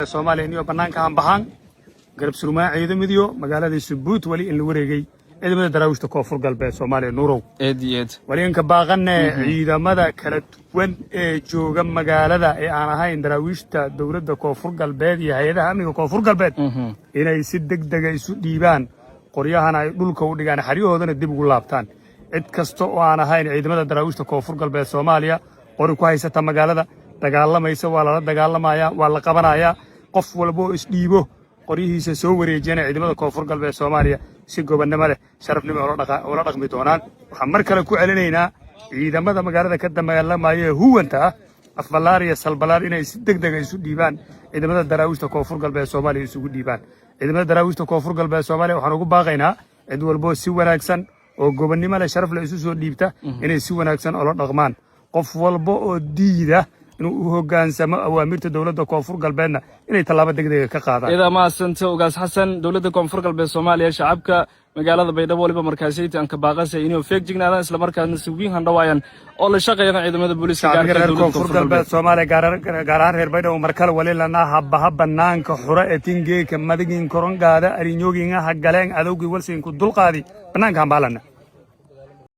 Soomaaliya inyo bannaanka han baxaan, garab surmaan ciidamadiyo magaalada Subuut wali in la wareegay ciidamada Daraawiishta Koonfur Galbeed Soomaaliya, Nuurow. Eed iyo eed. Wali inka baaqane ciidamada kala duwan ee jooga magaalada ee aan ahayn Daraawiishta dowladda Koonfur Galbeed iyo hay-adaha amniga Koonfur Galbeed inay si deg dega isu dhiibaan, qoryahana ay dhulka u dhigaan, xeryahoodana dib ugu laabtaan. Cid kasta oo aan ahayn ciidamada Daraawiishta Koonfur Galbeed Soomaaliya qori ku haysata, magaalada dagaalamaysa, waa lala dagaalamaya, waa la qabanayaa. Qof walba oo isdhiibo, qoryihiisa soo wareejiyana, ciidamada Koonfur Galbeed Soomaaliya si gobonnimo leh, sharafnimo ula dhaqmi doonaan. Waxaan mar kale ku celinaynaa ciidamada magaalada ka dagaalamaya ee huwanta ah, Afbalaar iyo Salbalaar, inay si deg dega isu dhiibaan ciidamada Daraawiishta Koonfur Galbeed Soomaaliya isugu dhiibaan. Ciidamada Daraawiishta Koonfur Galbeed Soomaaliya waxaan ugu baaqaynaa cid walboo si wanaagsan oo gobonnimo leh, sharaf leh isu soo dhiibta inay si wanaagsan ula dhaqmaan. Qof walba oo diida inuu u hoggaansamo awaamirta dowladda Koonfur Galbeedna inay tallaabo degdega ka qaadaan. Idaa mahadsanta, Ugaas Xasan. Dowladda Koonfur Galbeed Soomaaliya shacabka magaalada Baydhabo waliba markaasayta aan ka baaqasay inuu feegjignaadaan, islamarkaasna si wiin handhawaayaan oo la shaqeeyaan ciidamada booliiska shacbiga gaarka reer dowladda Koonfur Koonfur Galbeed Galbeed Soomaaliya, gaar ahaan reer Baydhabo, markale wali lanaa habaha banaanka xura ee tingeeka madagin korongaada arinyooginga ha galeen adowgii walsiinku dulqaadi banaanka hambaalana.